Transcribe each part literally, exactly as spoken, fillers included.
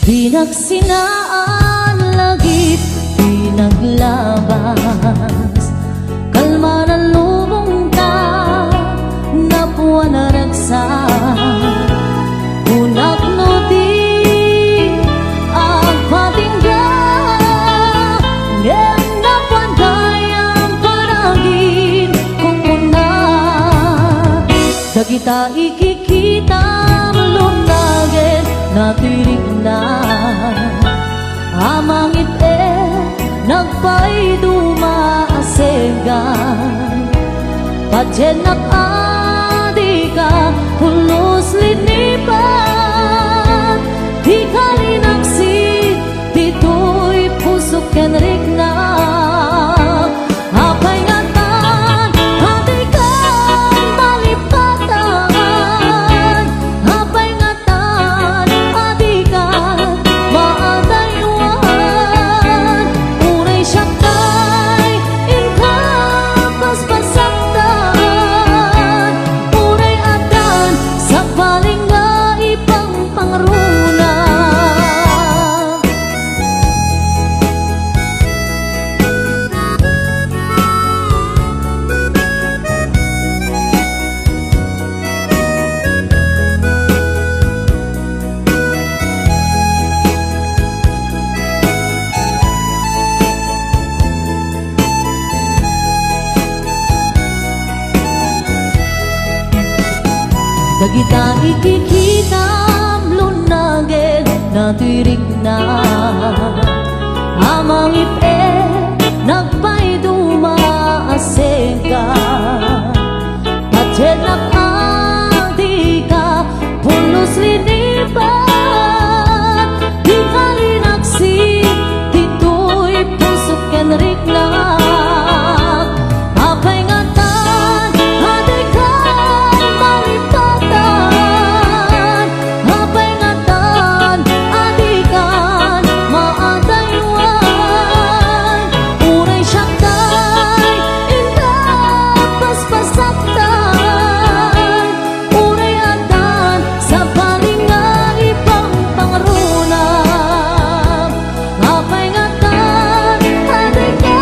Pinagsinaan lagip, pinaglabas, kalma na lubong ta, napuan a ragsak. Kunak no di agpatingga, ngem napuan gayam panagin, kunkuna. Dagita ikikitam, lunnagen, natuirikna. Amangit-et, nagpaiduma a sengga. Patiennak a dika pulos linipat, dika linaksid ditoy pusok ken riknak. Apay ngatan a dika malipatan? Apay ngatan a dika maadaywan? Uray siak tay inka paspasakan, uray addan sabali nga ipangpangruna. Dagita ikikitam, lunnagen, natuirikna. Amangit-et, nagpaiduma a sengga. Patiennak a dika pulos linipat, dika linaksid ditoy pusok ken riknak. Apay ngatan a dika malipatan? Apay ngatan a dika maadaywan? Uray siak tay inka paspasakan, uray addan sabali nga ipangpangruna. Apay ngatan a dika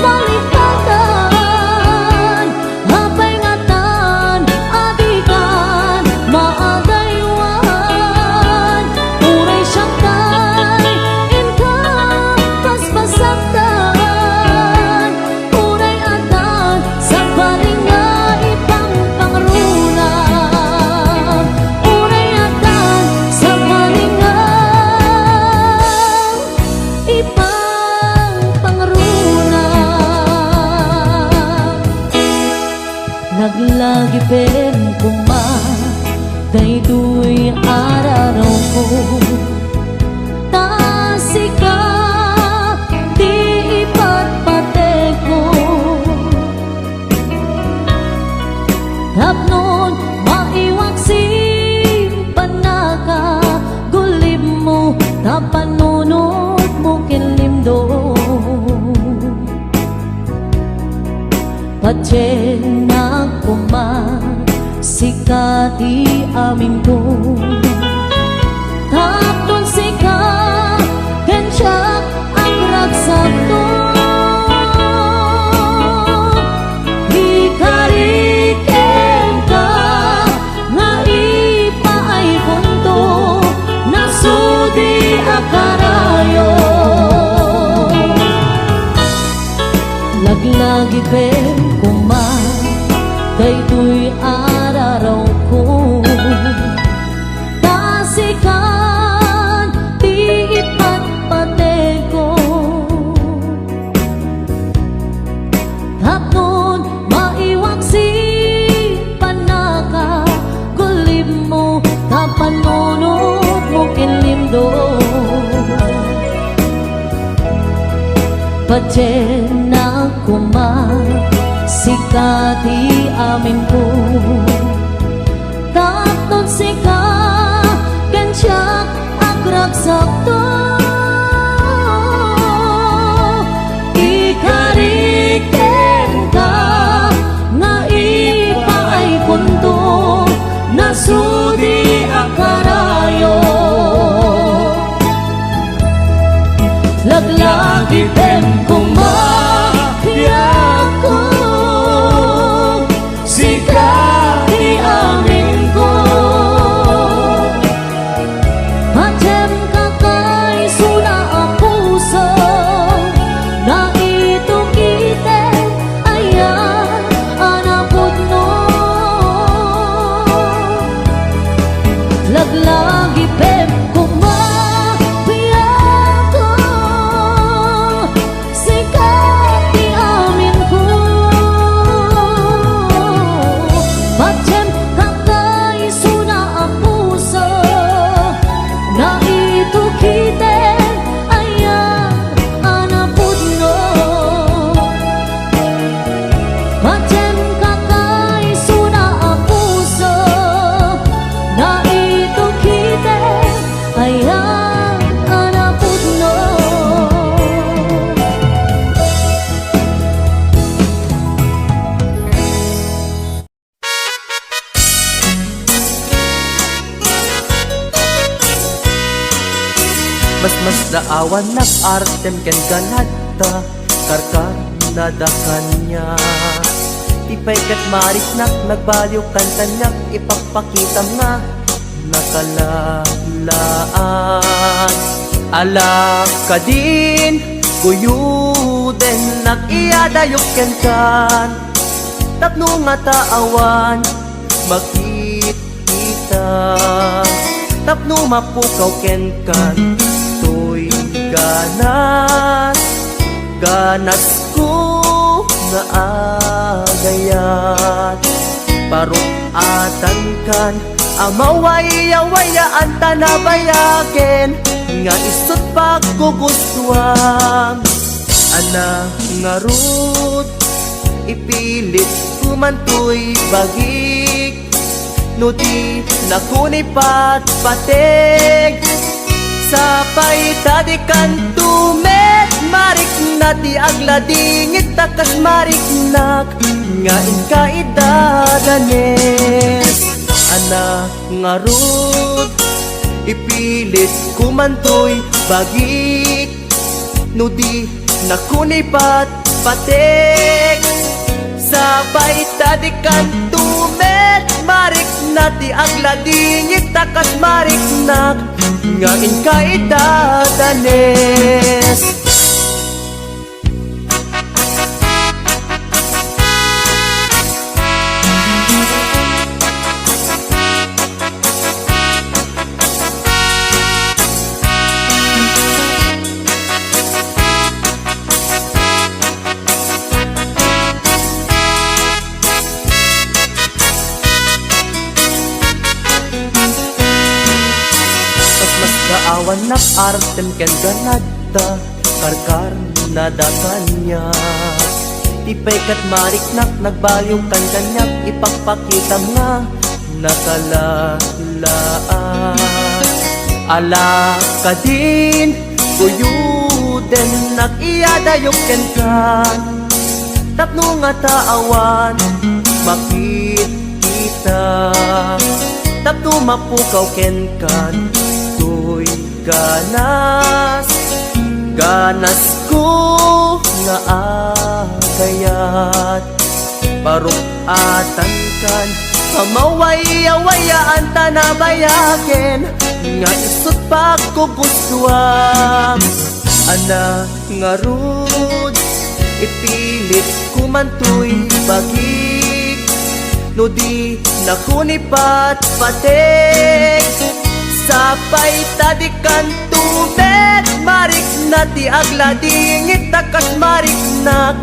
malipatan? Apay ngatan a dika maadaywan? Uray siak tay inka paspasakan, uray addan sabali nga ipangpangruna. Uray addan sabali nga ipangpangruna. Naglagipen koma daytoy a rarawko, ta sika ti ipatpateko. Tapnon maiwak si pannakagulibmo, ta panunotmo ken limdom. Patiennak koma, sika ti aminko. Tapnon sika ken siak agragsakto. Ikarik kenka nga ipaaykonto, nasudi a karayo. Laglagipen koma daytoy a rarawko, ta sikan ti ipatpateko. Tapnon maiwak si pannakagulibmo, ta panunotmo ken limdom. Patiennak koma, sika ti aminko. Tapnon sika ken siak agragsakto, ikarik kenka nga ipaaykonto, nasudi a karayo. Masmasdaawannak artem ken ganadta, karkarnada kaniak. Ti pay ket mariknak, nagbaliwkan kaniak, ipakpakitam nga nakalaat. Ala kadin, guyodennak, iyadayok kenkan, tapno ngata awan makit- kita, tapno mapukaw kenkan toy ganas, ganasko nga agayat. Paruk-atankan a mawayawayaan ta nabayagen nga isut' paggugustuam. Ana ngarud, ipilitko man toy bagik, no di nakon ipatpatek. Sapay ta di kanto met marikna ti agladingit ta kas mariknak nga inka idadanes. Ana ngarud, ipilitko man toy bagik, no di nakon ipatpatek. Sapay ta di kanto met marikna ti agladingit ta kas mariknak nga inka idadanes. Masmasdaawannak artem ken ganadta, karkarnada kaniak. Ti pay ket mariknak, nagbaliwkan kaniak, ipakpakitam nga nakalaat. Ala kadin, guyodennak, iyadayok kenkan, tapno ngata awan makit- kita, tapno mapukaw kenkan toy ganas, ganasko nga agayat. Paruk-atankan a mawayawayaan ta nabayagen nga isut' paggugustuam. Ana ngarud, ipilitko man toy bagik, no di nakon ipatpatek. Sapay ta di kanto met marikna ti agladingit ta kas mariknak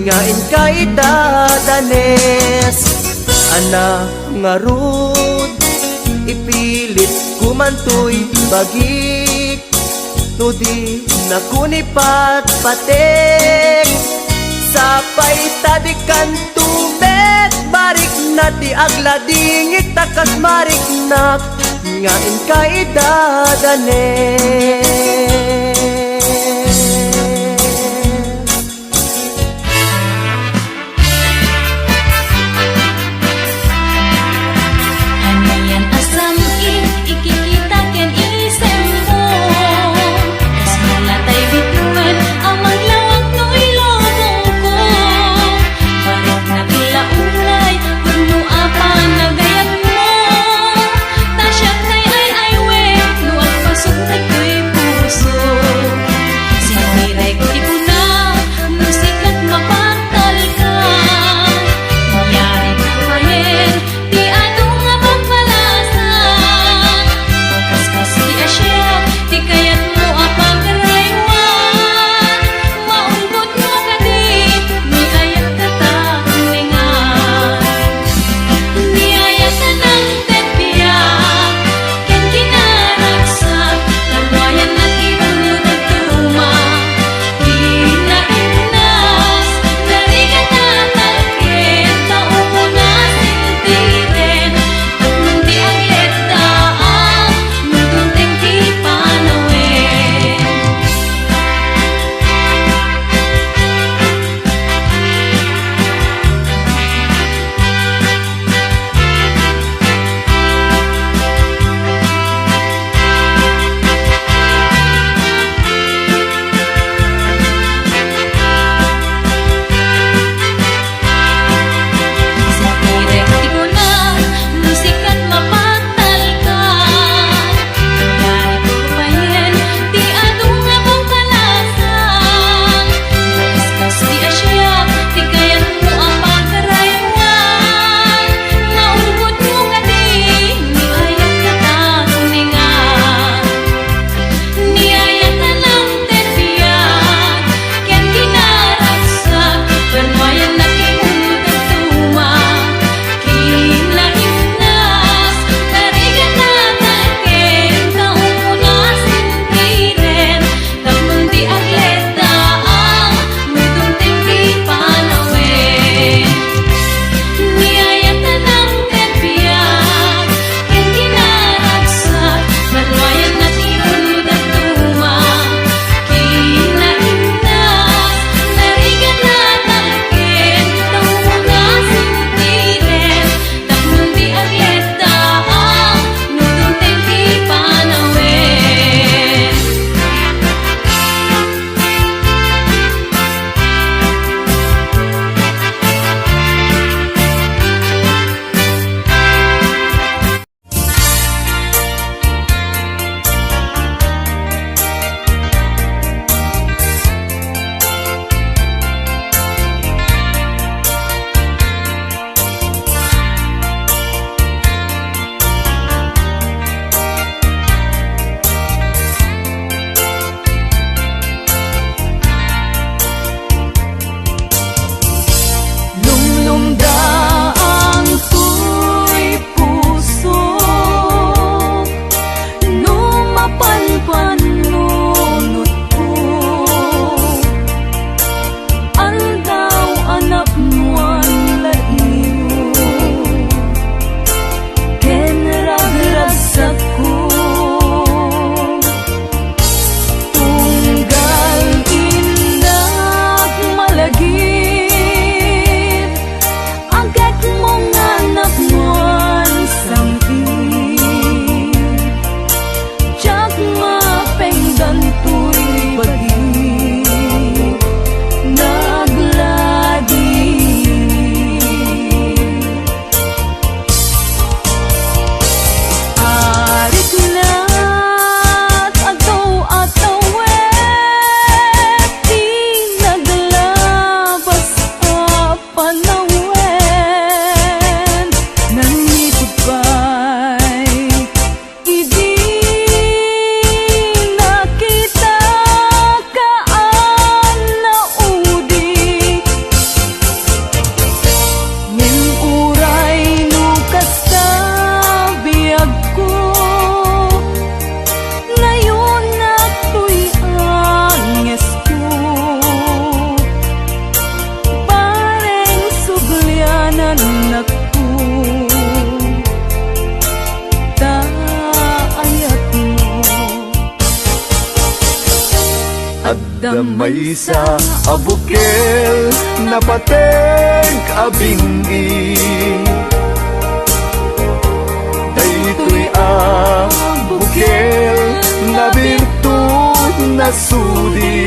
nga inka idadanes. Ana ngarud, ipilitko man toy bagik, no di nakon ipatpatek. Sapay ta di kanto met marikna ti agladingit ta kas mariknak nga inka idadanes. Anian a sam-i, ikikita ken isemmo. Kasla tay bituen a maglawag no ilubongko. Bariknak la unay wenno a panagayatmo. Ta siak tay ay-aywek no agpasuktek toy puso. nakko ta ayatmo. Adda maysa a bukel napateg a bing-i. Daytoy a bukel nabirtud nasudi.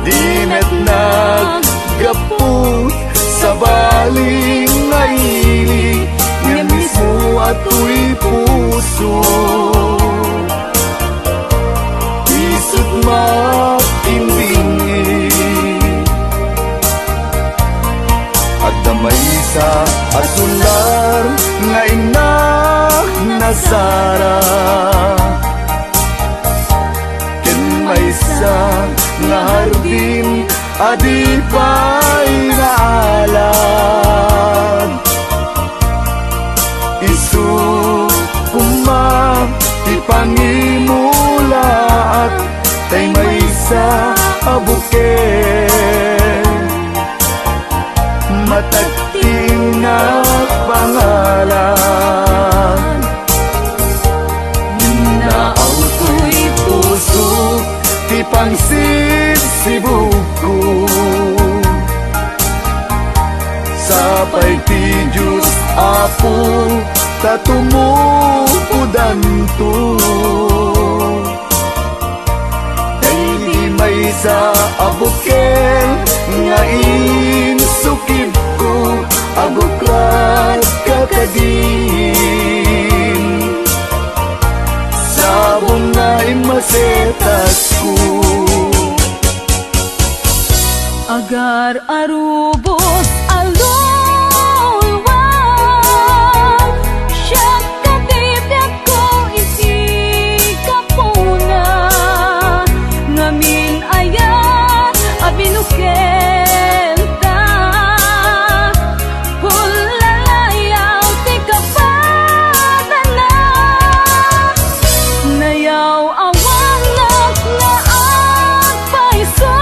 Di met naggapu sabali nga ili, ngem mismo a toy puso. Isut' makimbing-i. Adda maysa a sular nga innak nasara. Ken maysa nga hardin a di pay naalad. Isu koma ti pangimulaak tay maysa a bukel. Matagting a pangalan. Naaw toy puso ti pangsibsibugko. Sapay ti Dios, Apo, ta tumupodanto. Daydi maysa a bukel nga insukibko, aguklatko kadin. Sabong nga immasetasko. Agar-arubos a luluwa, siak ti biagko iti gapuna, ngamin aya a binukenta. Pullalayaw ti kapadana, nayaw-awanak nga agpayso.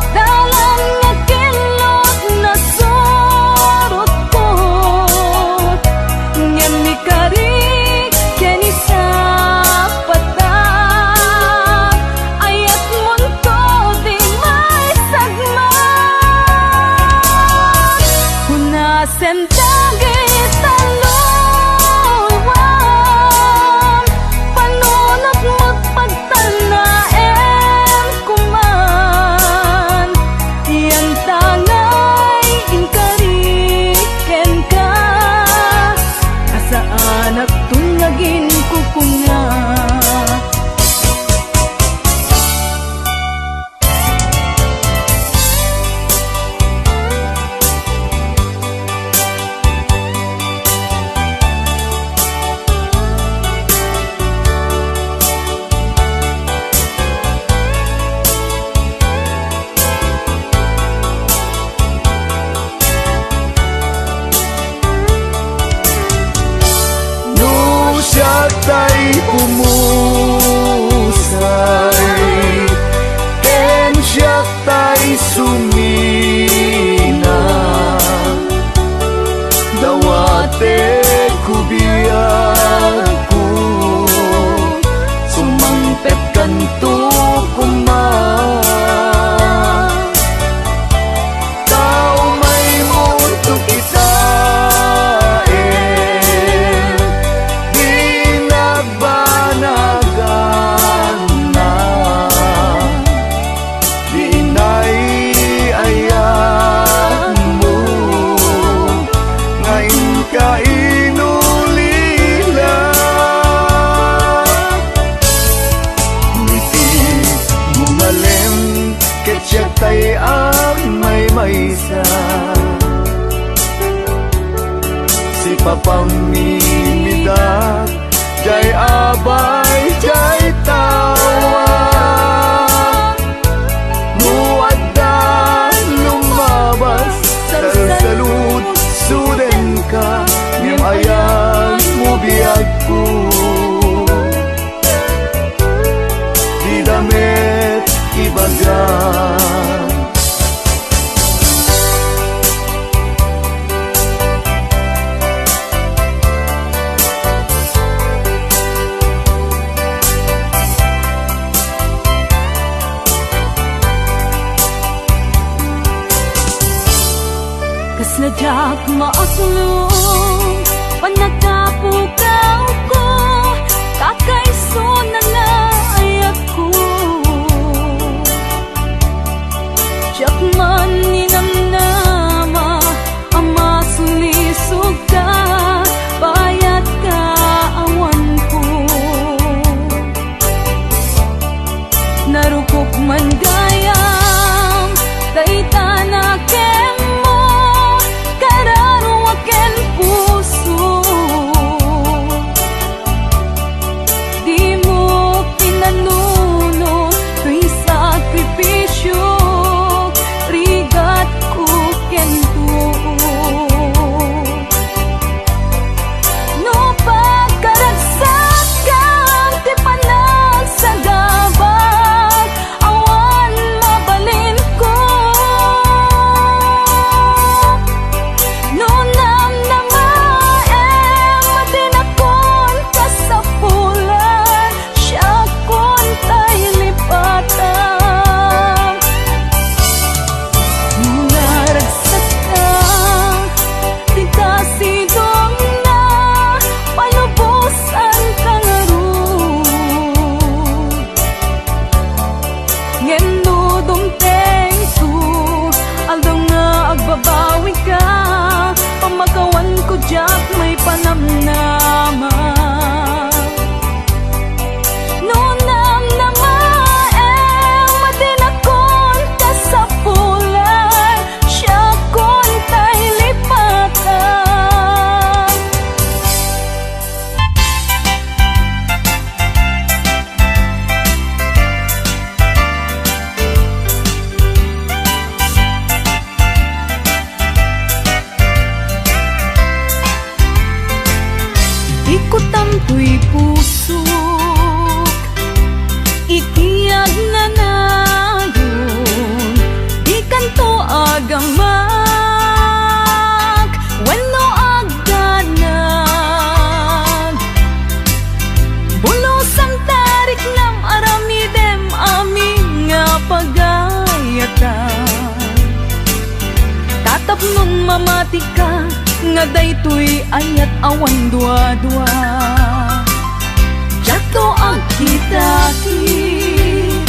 Dalan nga kinlot nasurotko, ngem ikari ken isapata, ayatmonto di maisagmam. Hunasen dagita luluam, panunotmo pagtanaem koman, yantangay inkari kenka, a saanakton nga aginkukuna. No siak tay umusay, ken siak tay sumina, dawatek biagko, sumangpetkanto koma. Tao maymunto kitaen, di nagbanagan, di inay-ayatmo, nga inka inulila. Nipid mo ngalem, ket siak tay agmaymaysa. Sipapamimidak, jay abay, jay tawa. No adda lumabas, salsalud-sudenka, ngem ayanmo biagko. Dida met ibaga. Kasla diak maaslo, pannakapukawko, kakaisuna nga ayatko. Diak man ninamnama a masulisogka, payatka awanko. Narukop man gayam, dayta nakemmo, kararua ken puso. Dimo pinanuno toy sakripisio, rigatko ken too. No pagkaragsakkam ti panagsagabak, awan mabalinko. No namnamaem a dinakon kasapulan, siakon tay lipatan. Naragsatka, dika sidongna, palubosanka ngarud. Ngem no dumtengto, aldaw nga agbabawika, pamakawanko diak maipanamnama. No namnamaem a dinakon kasapulan, siakon tay lipatan. Ikutam toy pusok iti agnanayon, dikanto agamak wenno agdanag. Bulosam ta riknam, aramidem amin nga pagayatan. Tatapnon mamatika nga daytoy ayat awan duadua. Diakto agkitakit,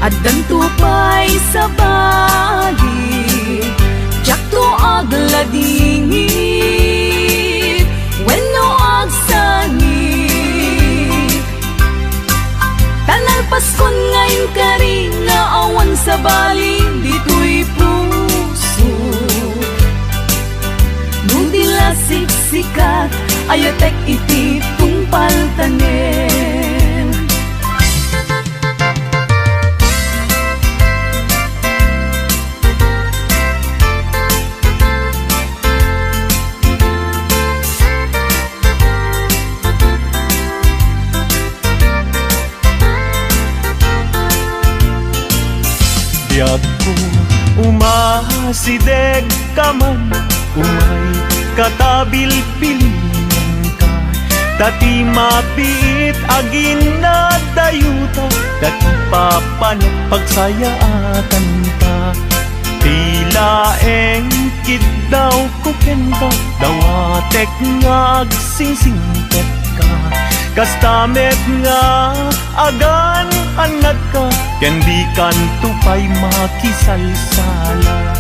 addanto pay sabali. Diakto agladingit wenno agsangit. Ta nalpaskon nga inkari nga awan sabali ditoy puso. No di la siksikat, ayatek iti tungpal tanem. Biagko, umasideg ka man, umay katabilbilingan ka. Ta ti mabiit a ginadayuta, ta ti papanek pagsayaatan ta. Ti laeng kiddawko kenka, dawatek nga agsingsingpetka. Kasta met nga agan-annadka, ken dikanto pay makisalsala.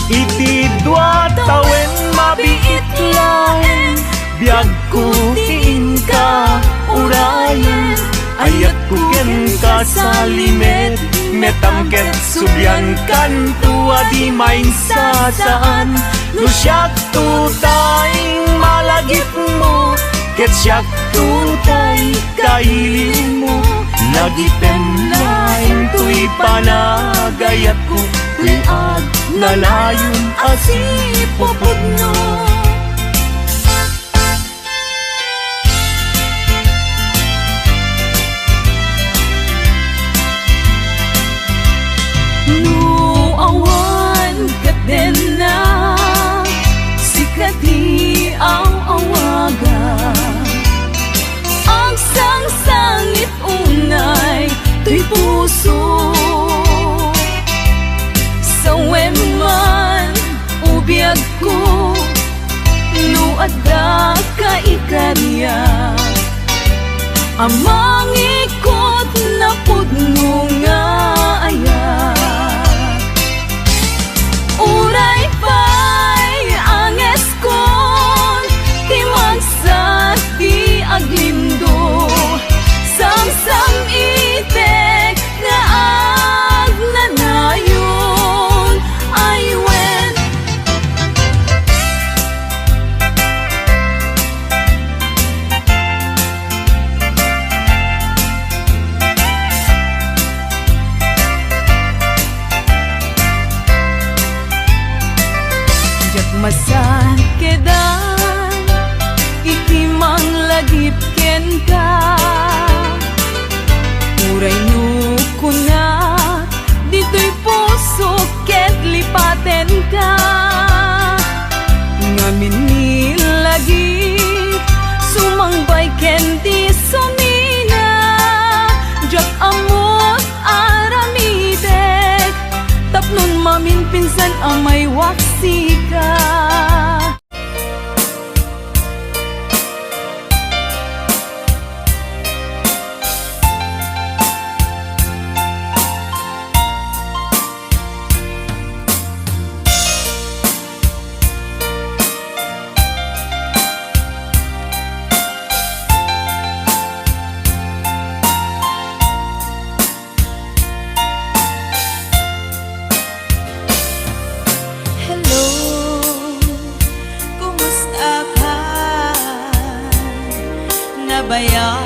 Iti dua tawen mabiit laeng, biagko ti inka urayen. Ayatko kenka salimed, metam ket subliankanto a di mainsasaan. No siakto tay malagipmo, ket siakto tay kailiwmo, lagipem laeng toy panagayatko, toy agnanayon a sipupudno. No awan ket dennak, sika ti aw-awagak. Agsangsangit unay toy puso. Sawem man ko, no adda kaikariak a mangikot napudno nga ayat. Uray pay angeskon ti magsat ti aglindo, samsam-itek nga agnanayon, ay wen. Diak masankedan iti manglagip kenka. Uray no kunak, ditoy pusok ket lipatenka. Ngamin ni lagip, sumangbay ken ti sumina. Diak ammot aramidek, tapnon maminpinsan a maywak sika. Hello, kumusta ka? Nabaya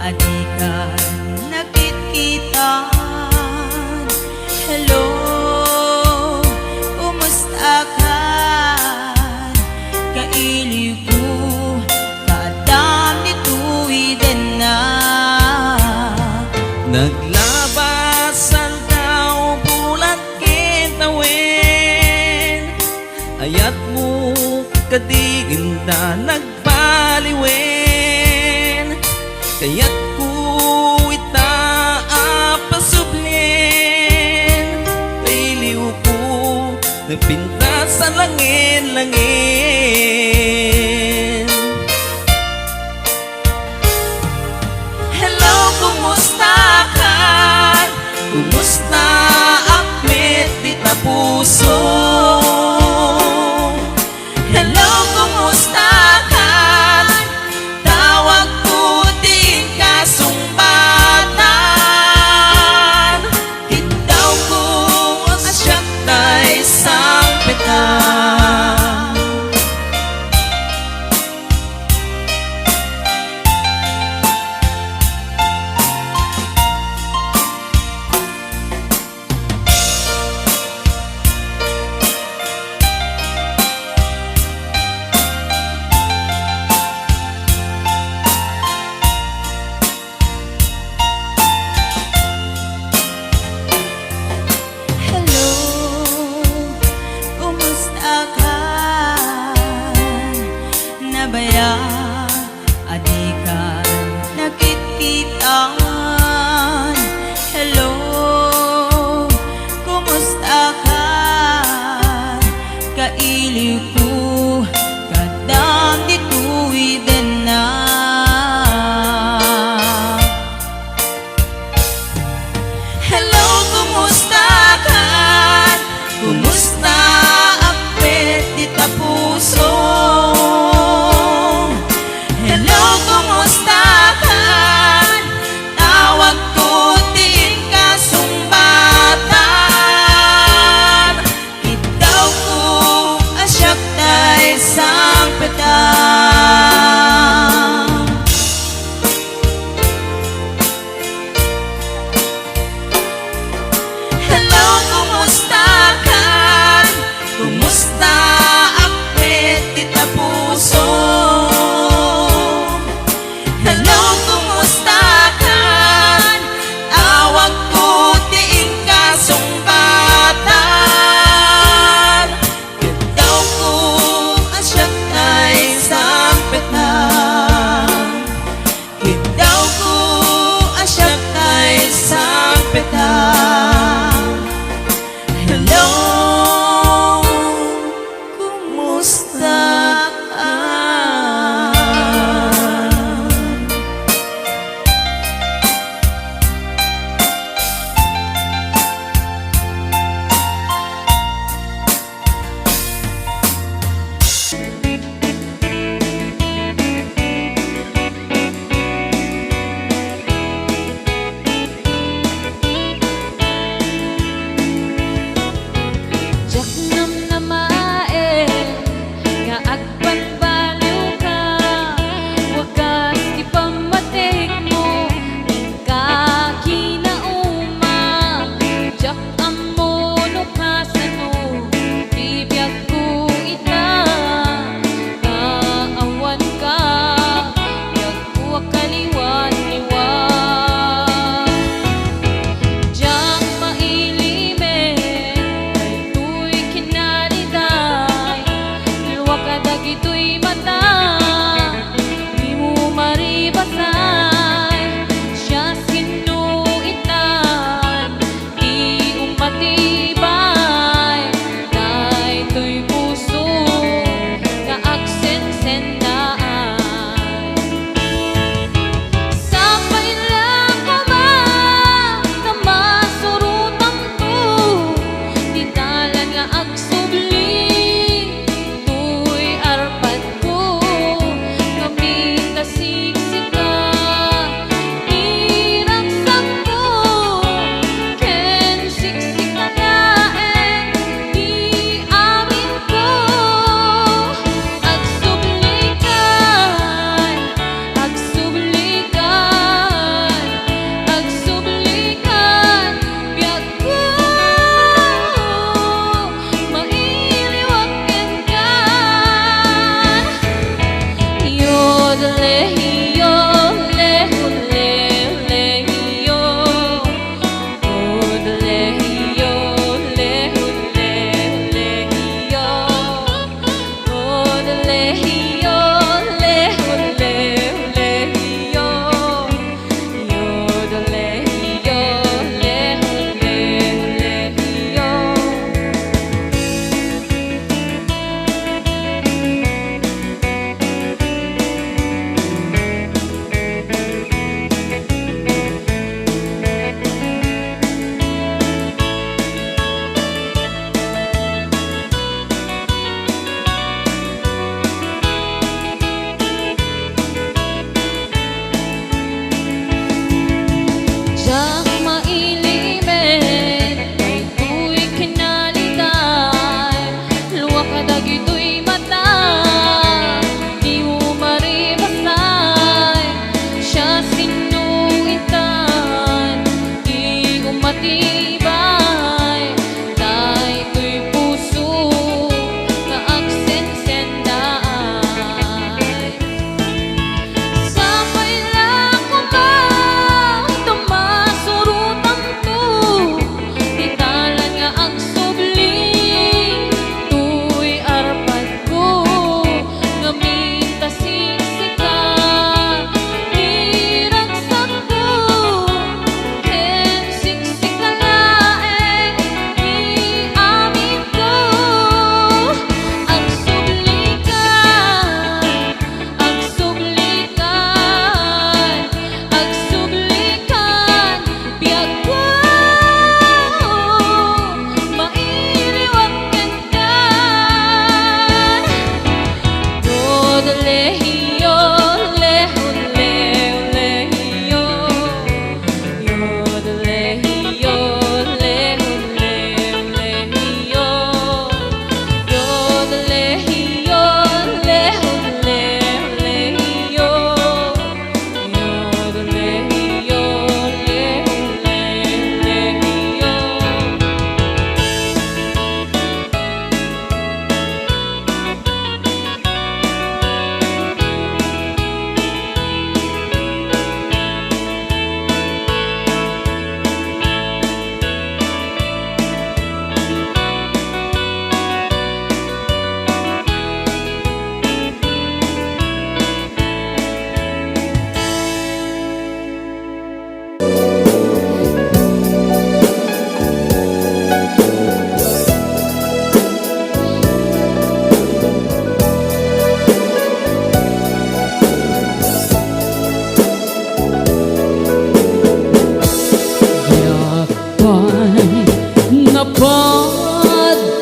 a dika nakitkitan. Hello, kumusta ka? Kailiwko, kaadda ti tuwiden na. Naglabas aldaw, bulan ken tawen, ayatmo kadi inta nagbaliwen. Kayatko ita a pasublen, ta iliwko nagpintas a langen-langen. Hello, kumusta ka? Kumusta, apmet dita puso? Hello, kumusta ka? Tawagko ti inkasungbatan. Kiddawko a siak ti sangpetan. Hello, kumusta ka? Nabaya a dika nakitkitan. Hello, kumusta ka? Kailiwko, kaadda ti tuwiden na. Hello, kumusta ka? Kumusta, apmet dita puso? Hello, kumusta ka? Tawagko ti inkasungbatan. Kiddawko a siak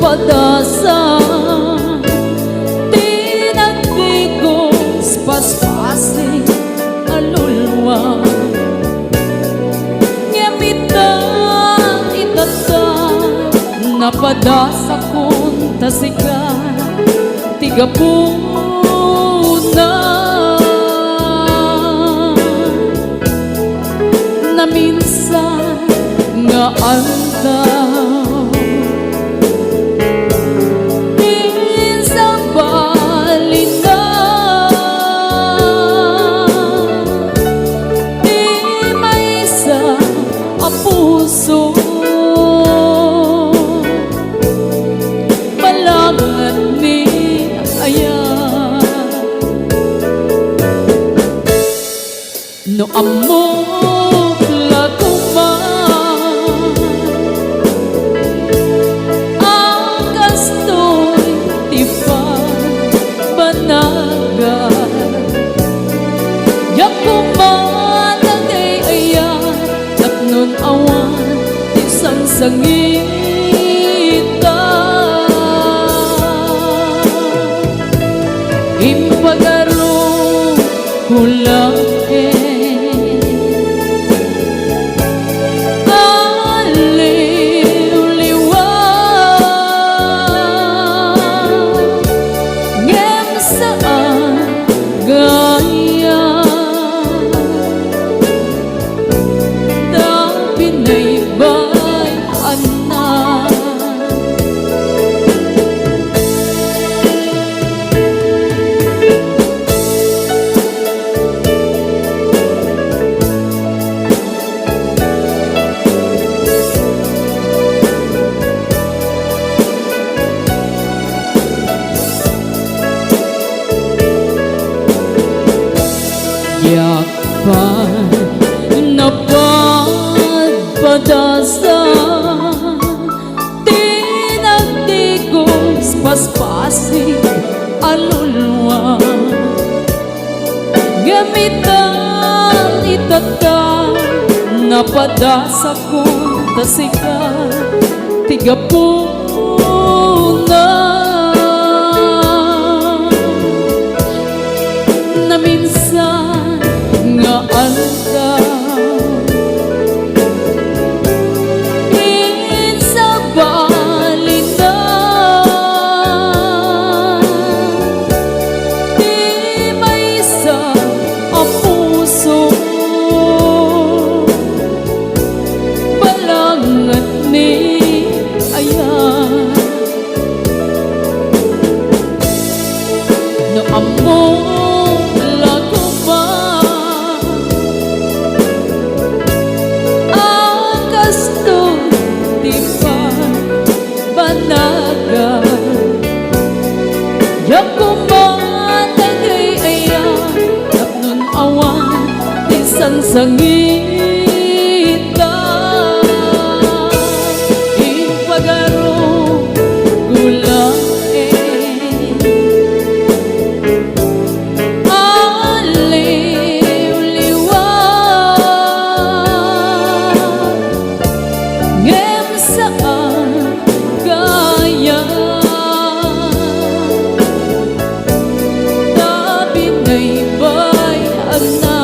Padasan ti nagdigos paspasig a luluan. Ngem ita, itatta, napadasakon ta sika ti gapuna. Naminsan nga aldaw, insabalina ti maysa a puso. Balangat ni aya. No ammok la koma a kastoy ti pagbanagak, diak koma nagay-ayat tapnon awan ti sangsangita. Impagarok ko laeng a liwliwa, ngem saan gayam ta binaybay-anna. Diak pay napadpadasan ti nagdigos paspasig a luluan. Ngem ita, itatta, napadasakon ta sika ti gapuna. Naminsan nga aldaw, insabalina ti maysa a puso. Balangat ni aya. No ammok la koma a kastoy ti pagbanagak, diak koma nagay-ayat tapnon awan ti sangsangita. Impagarok ko laeng a liwliwa, ngem saan gayam ta binaybay-anna.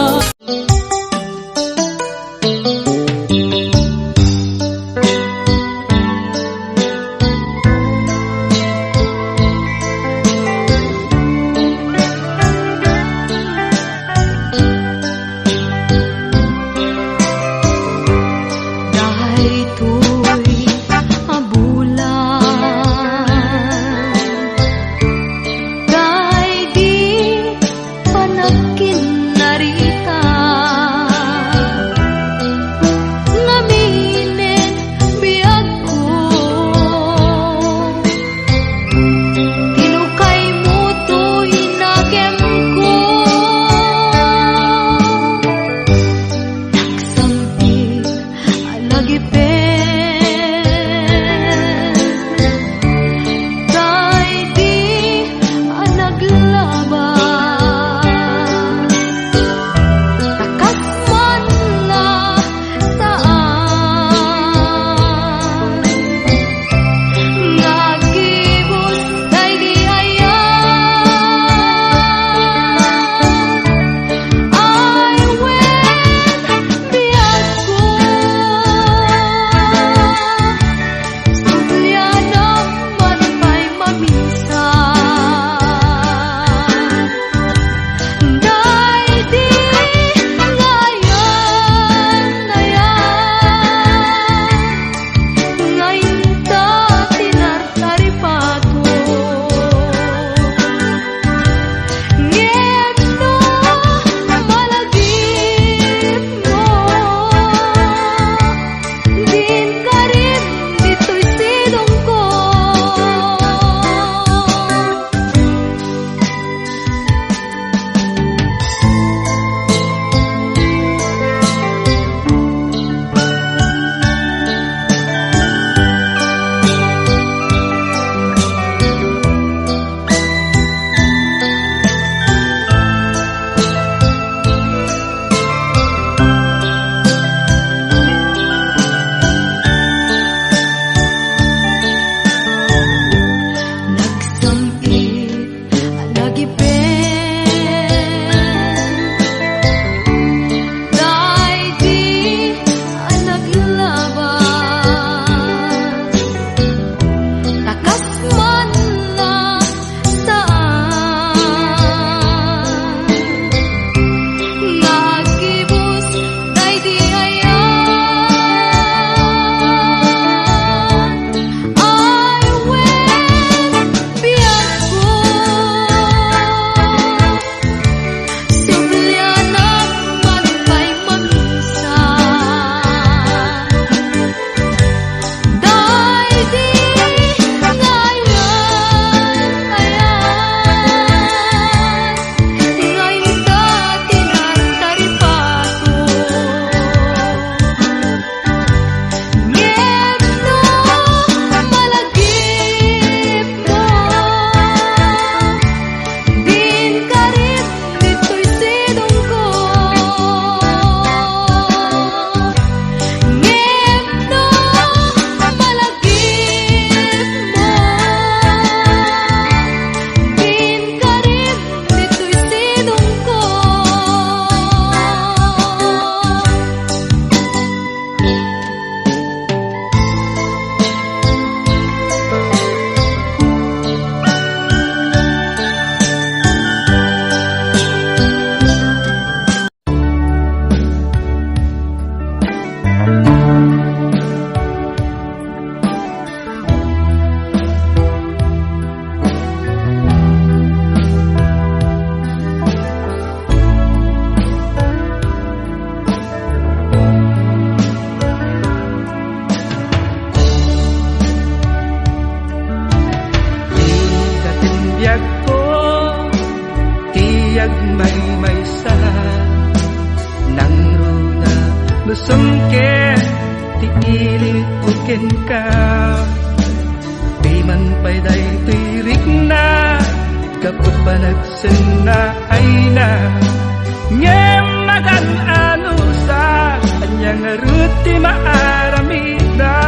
Maymaysa, nangruna no sumker ti ilitko kenka. Diman pay daytoy rikna, gapu panagsenna ayna. Ngem magan-anusa, ania ngarud ti maaramidda?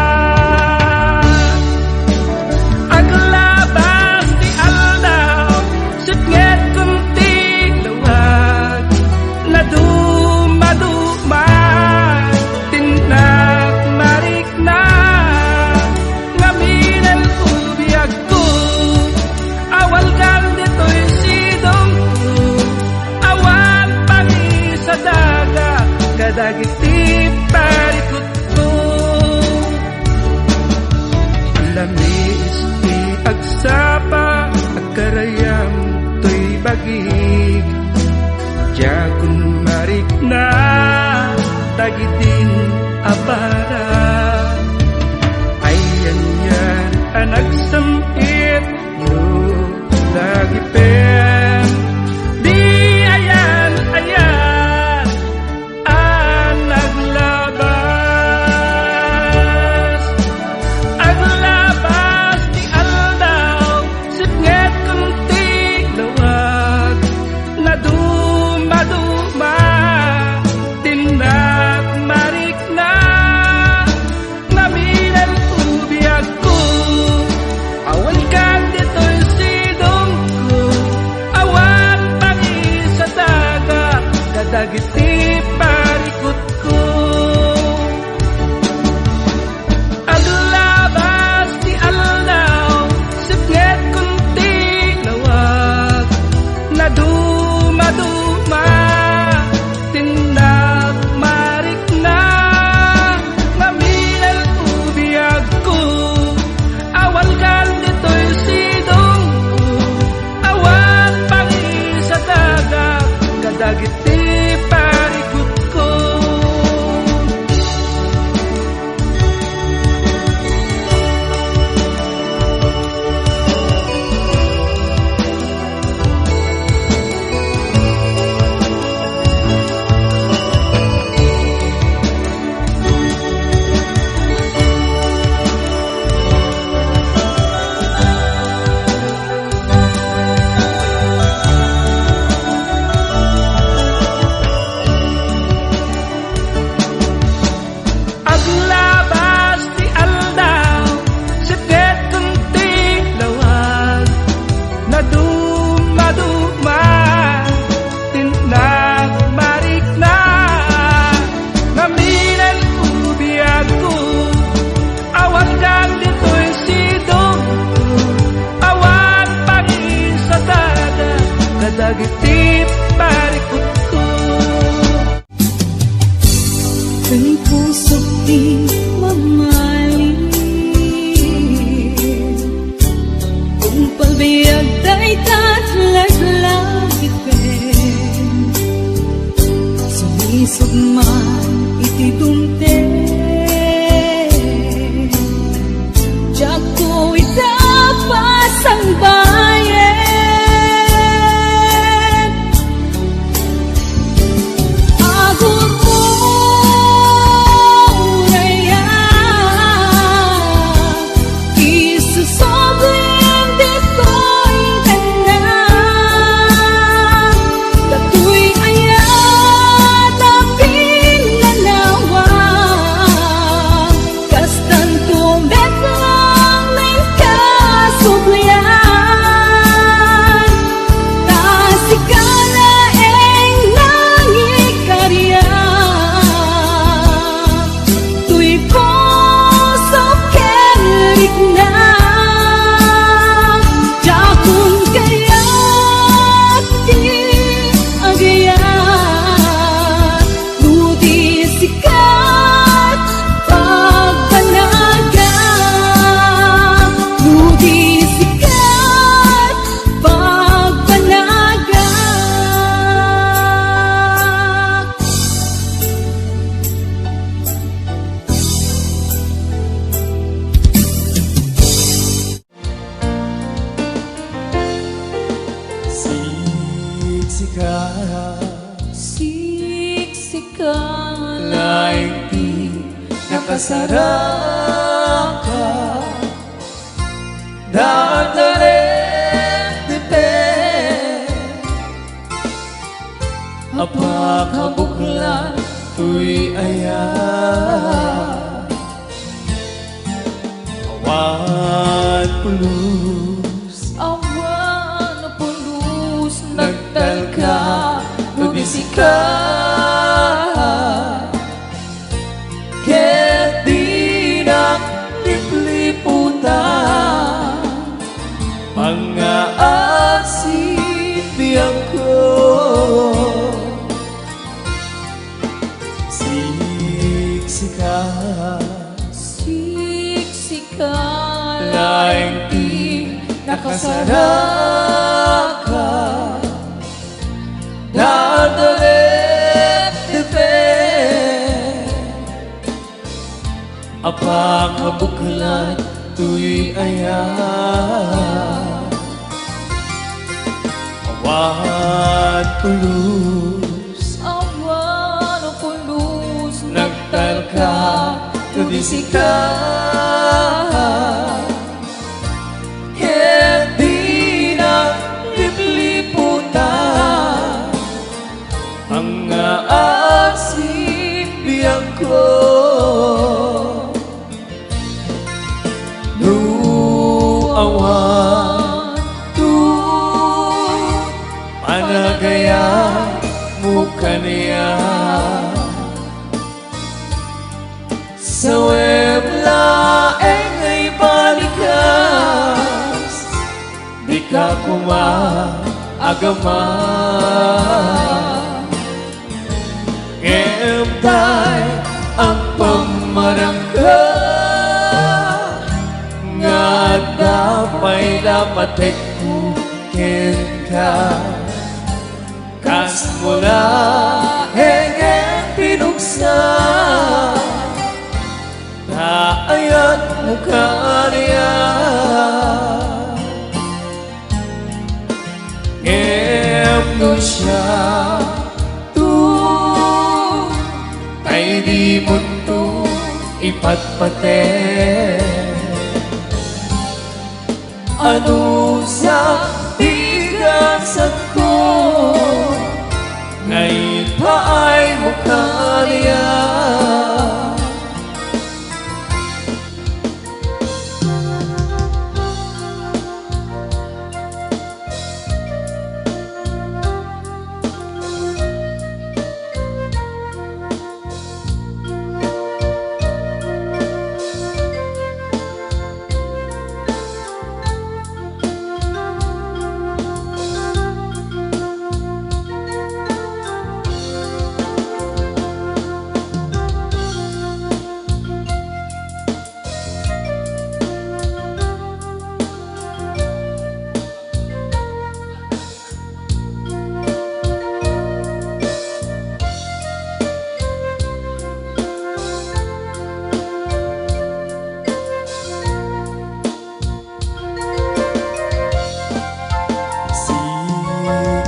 Aglabas ti aldaw, sipngetkon ti lawag, nadumaduma ti nakmarikna. Ngamin ko biagko, awalgan ditoy sidongko, awan pangisadaga kadagiti parikutko. Lamiis ti agsapa, agkarayam toy bagik. Diakon marikna dagidin a para. Ayan-yan a nagsam-it no lagipen. Di ayan-ayan a naglabas. Aglabas ti aldaw, sipngetkon ti lawag, nadumaduma ti nakmarikna. Ngamin ko biagko, awalgan ditoy sidongko, awan pangisadaga kadagiti parikutko. Aglabas ti aldaw, sipngetkon ti lawag, nadumaduma ti nakmarikna. Ngamin ko biagko, awalgan ditoy sidongko, awan pangisadaga kadagiti parikutko. Aglabas ti aldaw, sipngetkon ti lawag, nadumaduma ti nakmarikna. Ngamin ko biagko, awalgan ditoy sidongko, awan pangisadaga kadagiti parikutko. Ken pusok ti mamalim, kung palbiag dayta laglagipen, sumisog man iti dumteng. Diakto ita pasangbayen. Agururayak, isusoblim ditoy tengnga. Datoy aya a pinanawa. Ka, siksika laeng ti nakasaraka, dadarep ti pe, apakabuklat toy aya. Awan pulos, awan pulos, nagtalka no di sika. Ket dinak lipliputan, pangngaasi ti biagko. Siksika, siksika laeng ti nakasaraka, dadarep ti pe, apakabuklat toy aya. Awan pulos, awan pulos, nagtalka no di sika. Ket dinak lipliputan, pangngaasi ti biagko. No awan to panagayatmo kaniak, sawem laeng nga ibalikas, dika koma agama. Ngem tay agpammarangka nga adda pay la patekko kenka. Kasmo laeng nga pinuksa ta ayatmo kaniak. Ngem no siak to, tay dimonto ipatpateg. Anusa ti gasatko nga ipaaymo kaniak?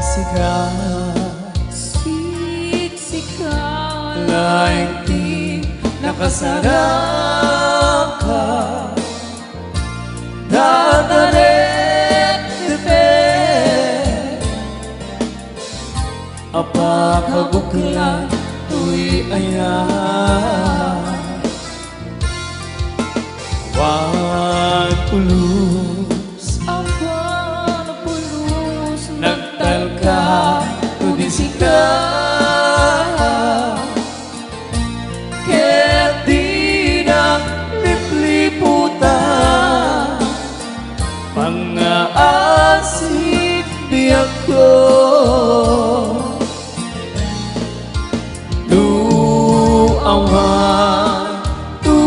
Siksika, siksika laeng ti nakasaraka. Dadarep ti pe, apakabuklat toy aya. Awan pulos, awan pulos, nagtalka no di sika. Ket dinak lipliputan, pangngaasi ti biagko. No awan to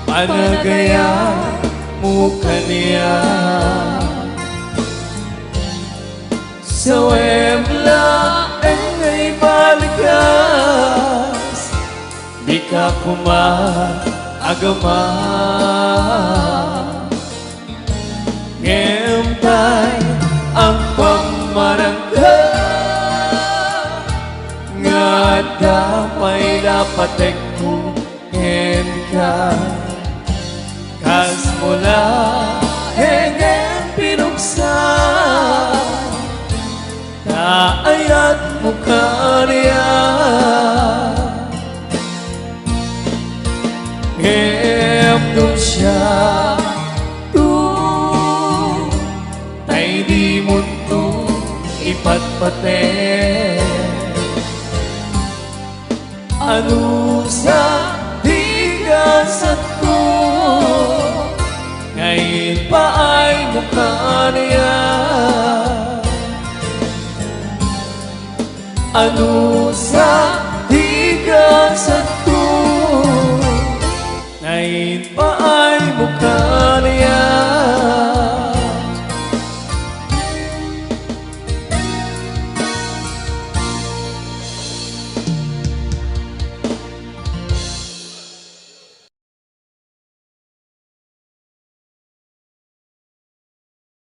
panagayatmo kaniak, sawem laeng nga ibalikas, dika koma agama. Ngem tay agpammarang Patekko kenka, kasmo laeng pinuksa, ta ayatmo kaniak. Ngem no siak, tay dimonto ipatpatek. Anusa ti gasatko nga ipaaymo kaniak? Ano